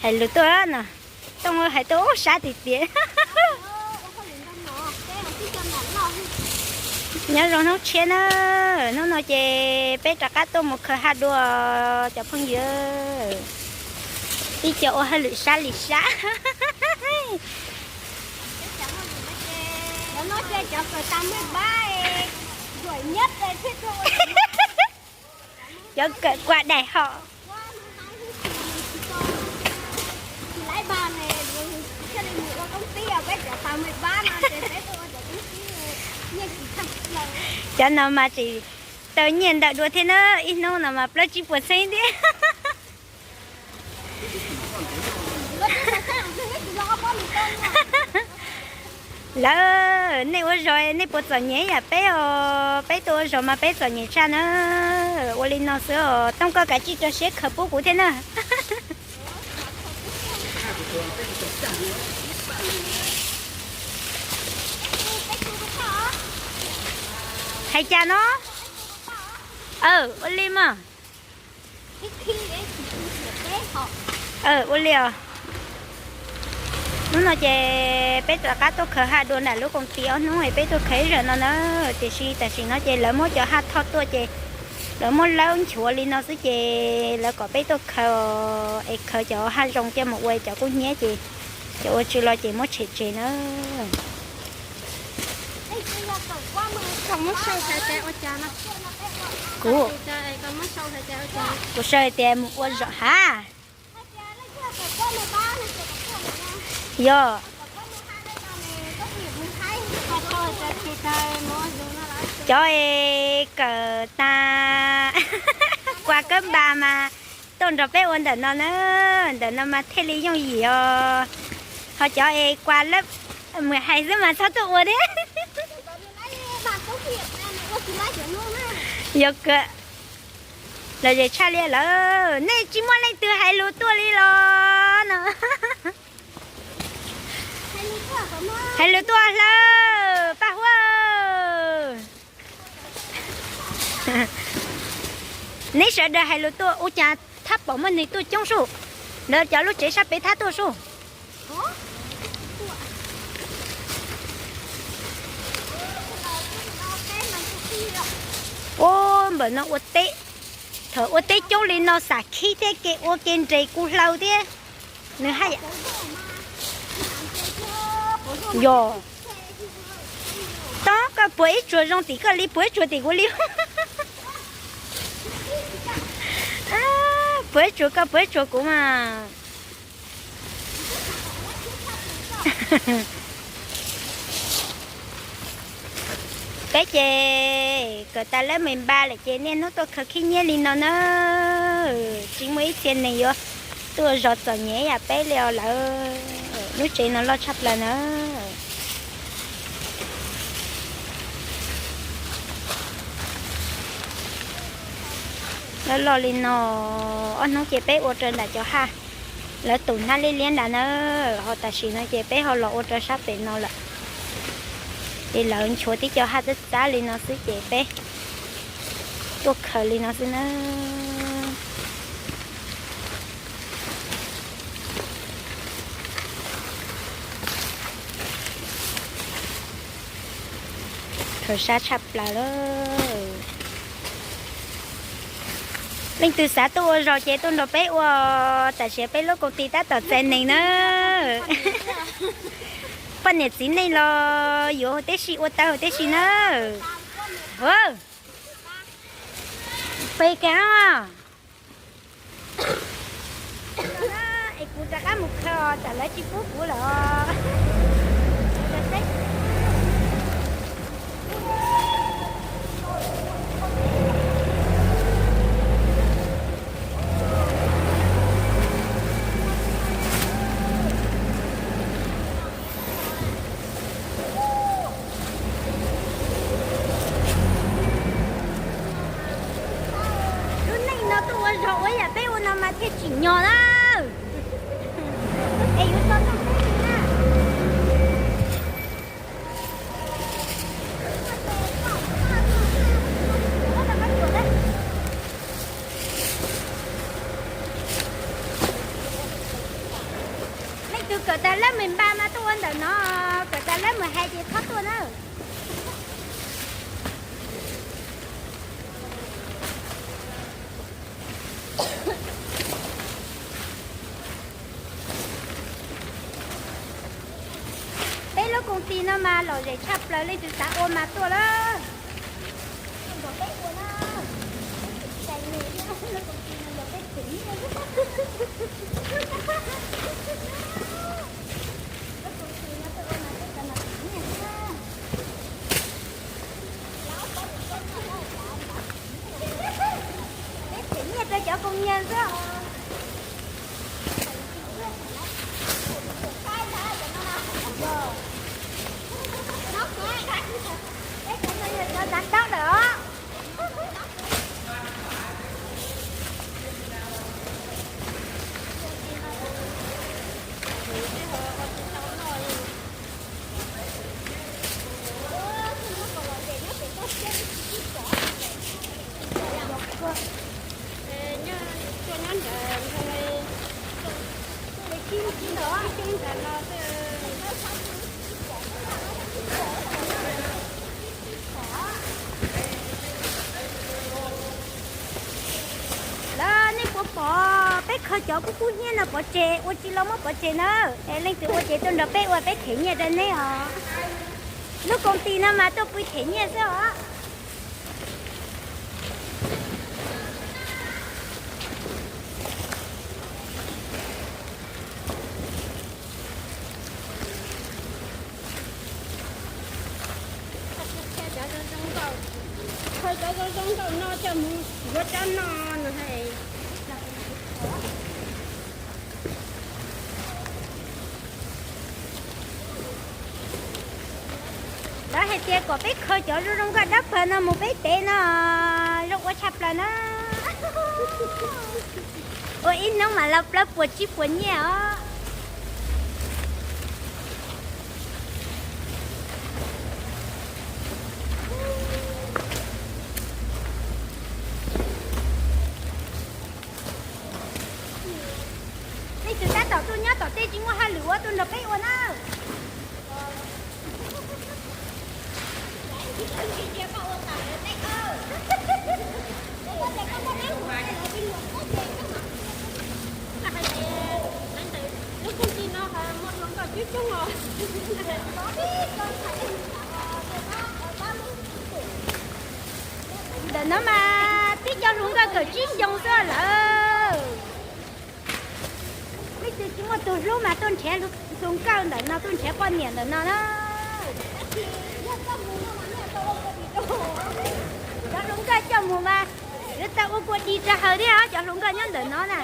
Hais lus tuaj no, Tooj hais tuaj ub sab tiag tiag. Nyob zoo hnub tshiab na, hnub no ces peb rov qab tuaj mus khaws haj dua cov phooj ywg. Ib co ua hauj lwm sab li sab. Cov kawm kua daim hom. Cov no mas tsis tau nyiaj ntau dua thiab na, ib hnub no mas plaub tsib puas txheeb thiab. Lawv, nej ua zog nej puas txom nyem yam peb os? Peb tuaj ua zog mas peb txom nyem tshaj na. Ua li no xwb os, Tooj koj kav tsij rau siab khaws pub kuv thiab na. Hais cas no? Ua li mas. Ua li os. Hnub no ces peb rov qab tuaj khaws haj dua nram lub koom ti ob hnub es peb tuaj khaws ib zaug no na. Tiam sis tam sim no ces lawv muab cov haj thoj tuaj ces lawv muab laub nchuav li no xwb ces lawv kom peb tuaj khaws es khaws cov haj zoo coj mus ua cov kub hnyiab ces cov ua tsw los ces muab tshem tseg na. Kuv, kuv sau hais tias mus ua zog hav. Yog. Cov es kawm tas kua kab npas mas tuaj nrog peb ua ntawm no na, ntawm no mas thiaj li yooj yim os. Ho cov es kua lab mus hais xwb mas txhob tuaj ua thiab. Yog kawm lom zem tshaj li lawm, nej tsis muaj leej twg hais lus tuaj li los no. Hais lus tuaj hlawv, Paj Huab. Neb sawv daws hais lus tuaj ua cas thab pom muaj neeg tuaj coob sub. Lawv cov lub tsev sab pem thab tuaj sub. Ua npawm no ua teb, thaum ua teb coob li no xam khib thiab ke ua ke nres kuj hlaw thiab. Nws haj yam, yog, tob koj puag ib tsuas zoo tim koj li puag ib tsuas tim kuv li. Puag ib tsuas koj puag ib tsuas kuv mas. Peb ces kawm tas lab mes npa lawm ces niaj hnub tuaj khaws khib nyiab li no na. Tsis muaj ib txhia neeg yuav tuaj zov txom nyem yam peb li os lawm. Lub tsev no loj tshaj plaws na. Loj loj li no, ob hnub ces peb ua raws nram cov haj, lawv tus hnab liab liab nrad na, ho tam sim no ces peb ho los ua rau sab pem no lawm. Ces lawv nchuav tib co haj txab txab li no xwb ces peb tuaj khaws li no xwb na. Khaws sab tshaj plaws lawm. Leej twg xav tuaj ua zog ces tuaj nrog peb ua, tam sim peb lub koom ti tab tom txais neeg na. Poj niam txiv neej los yuav huv tib si ua tau huv tib si na. Pes kag. Es kuv rov qab mus khaws os, tsam lawv tsis pub kuv lawm. Lub neej no tuaj ua zog ua yam peb ua no mas thiaj tsim nyog na. Es yuav tso tau peb li na. Kom tas lab mus npa mas tuaj ua ntawm no, kom tas lab mus hais ces txhob tuaj na. Peb lub koom tij no mas lom zem tshaj plaws, leej twg xav ua mas tuaj lawm. Peb them nyiaj rau cov koom nyiaj xwb. Peb cov no yog cov dav dawb lawm os. Lawm, nej puas pom peb khaws cov kub kub hnyiab no pov tseg, ua tsis los muab pov tseg na. Es leej twg ua ces tuaj nrog peb ua, peb them nyiaj rau neb os. Lub koom tij no mas tuaj pw them nyiaj xwb os. Khaws cov zoo zoo nkauj no coj mus yuav cov no no. Lawv hais tias kom peb khaws cov zoo zoo nkauj dawb paug no mus peb tev no, zoo ua tshaj plaws na. Ua ib hnub mam los plaub puas tsib puas nyiaj os. Leej twg tab tom tuaj nyob tom tej tsis muaj hauj lwm ua tuaj nrog peb ua na. Ntawm no mas tib co hluas nkauj kaum tsib xyoo xwb lawm. Leej twg tsis muaj tus hlub mas tuaj nrhiav hluas nkauj ntawm no, tuaj nrhiav poj niam ntawm no na. Cov hluas nkauj coj mus mas yuav tau ua kua dis rau haus thiab os, cov hluas nkauj nyob ntawm no na.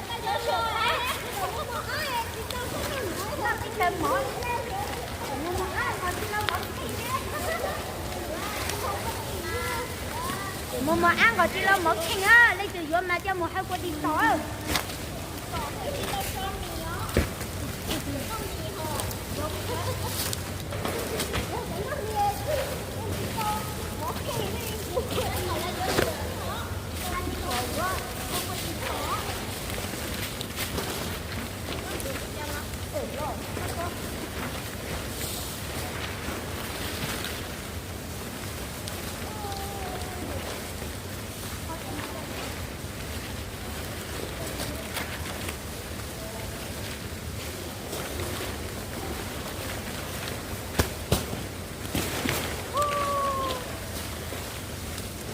Mus mos ab nkaus tsis los mov kheej, leej twg yuav mas coj mus hau kua dis tos.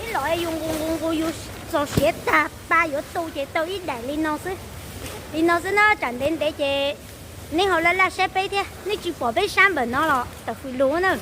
Ib los yus nqus nqus nqus yus txaus siav tag, pa yuav tu ces tau ib daim li no xwb. Li no xwb na, tsam ntev ntev ces nej ho laj laj saib peb thiab, nej tsis pom peb sab npawm no los tam fwm lus na.